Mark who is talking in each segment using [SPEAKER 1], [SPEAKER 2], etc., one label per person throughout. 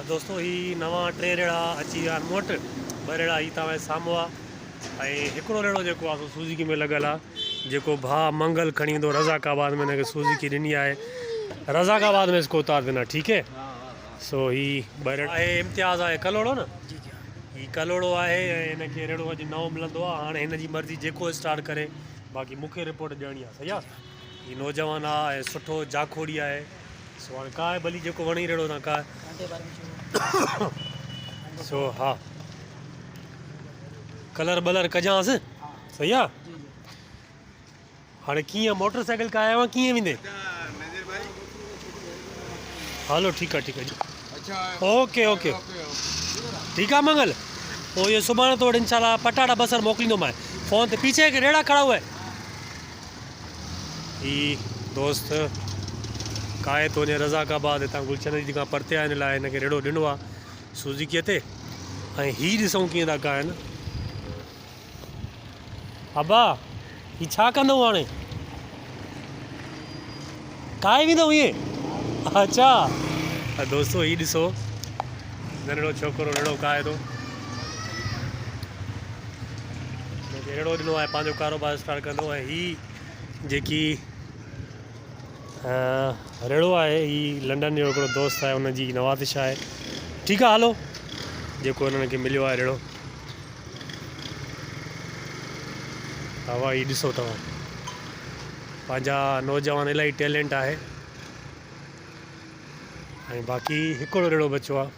[SPEAKER 1] دوستو هي نوان ٽي ريڙها اچي ويا آهن مون وٽ. ٻه ريڙها هي توهان جي سامهون آ ۽ هڪڙو ريڙهو جيڪو آ سو سوزوڪي ۾ لڳل آ جيڪو ڀاء منگل کڻي ايندو رزاق آباد ۾ هن کي سوزوڪي ڏني آهي رزاق آباد ۾ اس کو اتار دينا ٺيڪ هي سو هي ٻه ريڙها آهي امتياز آهي ڪلهوڙو نه هي ڪلهوڙو آهي ۽ هن کي ريڙهو اڄ نئون ملندو آ هاڻي هن جي مرضي جيڪو اسٽارٽ ڪري باقي مون کي رپورٽ ڏيڻي آ صحيح آ هي نوجوان آ ۽ سٺو جاکوڙي آهي سو هاڻي ڪاهه ڀلي جيڪو وڻي ريڙهو تان ڪاهه سو ها ڪلر بلر ڪجانس صحيح آ هاڻي ڪيئن موٽر سائيڪل ڪاهي آيو ڪيئن ويندي هلو ٺيڪ آ ٺيڪ آ اوڪي اوڪي ٺيڪ آ منگل پوء اهو سڀاڻي تو وٽ انشاء الله پٽاٽا بصر موڪليندومانء فون تي پيڇي ريڙا کڙا هئا هي دوست ڪاهي ٿو وڃي رزاق آباد هتان گلشن جي کان پرتي آهي ان لاء هن کي ريڙهو ڏنو آهي سوزوڪيء تي ۽ هي ڏسون ڪيئن ٿا ڪاهن. ابا هي ڇا ڪندو هاڻي ڪاهي ويندو ائين اچا دوستو هي ڏسو ننڍڙو ڇوڪرو ريڙهو ڪاهي ٿو. هن کي ريڙهو ڏنو آهي پنهنجو ڪاروبار اسٽارٽ ڪندو ۽ هي جيڪي ريڙهو آهي هي لنڊن جو هڪڙو دوست آهي ان جي نوازش آهي ٺيڪ آهي هلو جيڪو هنن کي مليو آهي ريڙهو هوا هي ڏسو توهان پنهنجا نوجوان الاهي ٽيلنٽ آهي ۽ باقي هڪڙو ريڙهو بچو آهي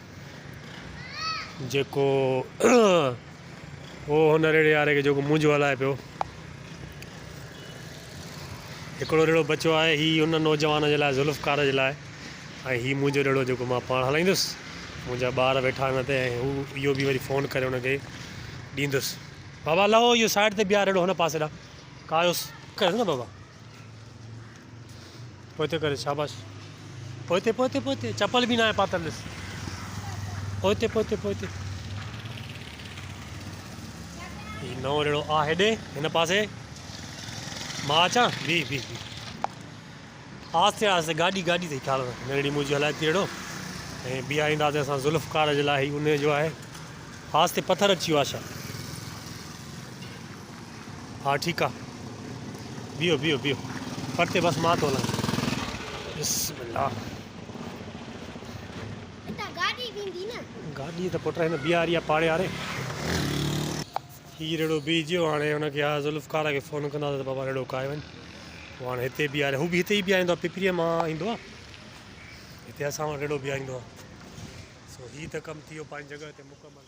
[SPEAKER 1] جيڪو هو هن ريڙهي واري کي جيڪو منهنجو هلائي پيو. هڪڙو ريڙهو بچيو آهي هي ان نوجوان جي لاء ذوالفقار جي لاء ۽ هي منهنجو ريڙهو جيڪو مان پاڻ هلائيندس. منهنجا ٻار ويٺا آهن هتي ۽ هو اهو به وري فون ڪري ان کي ڏيندس. بابا لهو اهو سائيڊ تي بيهار ريڙهو هن پاسي ڏانهن ڪايوس ڪريس نه بابا. پوئتي ڪري شاباش پوئتي پوئتي پوئتي چپل به ناهي پاتل ڏس پوئتي پوئتي پوئتي هي نئون ريڙو آ هيڏي هن پاسي مان اچان بي بي بي آهستي آهستي گاڏي گاڏي ٿي خيال ننڍڙي منهنجي هلائي ٿي ريڙو ۽ بيهارينداسين اسان ذوالفقار جي لاء هي ان جو آهي آهستي پٿر اچي ويو آشا ها ٺيڪ آ بيهو بيهو بيهو پرتي بس مان ٿو هلان بسم الله
[SPEAKER 2] گاڏي ويندي نه
[SPEAKER 1] گاڏي ته پٽ هن بيهاري آ پاڙي واري هي ريڙو بيهجي ويو هاڻي هن کي ذوالفقار کي فون ڪنداسين ته بابا ريڙو ڪاهي وڃ پوء هاڻي هتي بيهاري هو به هتي ئي بيهاريندو آ پپريء مان ايندو آ هتي اسان وٽ ريڙو بيهاريندو آ سو هي ته ڪم ٿي ويو پنهنجي جڳهه تي مڪمل.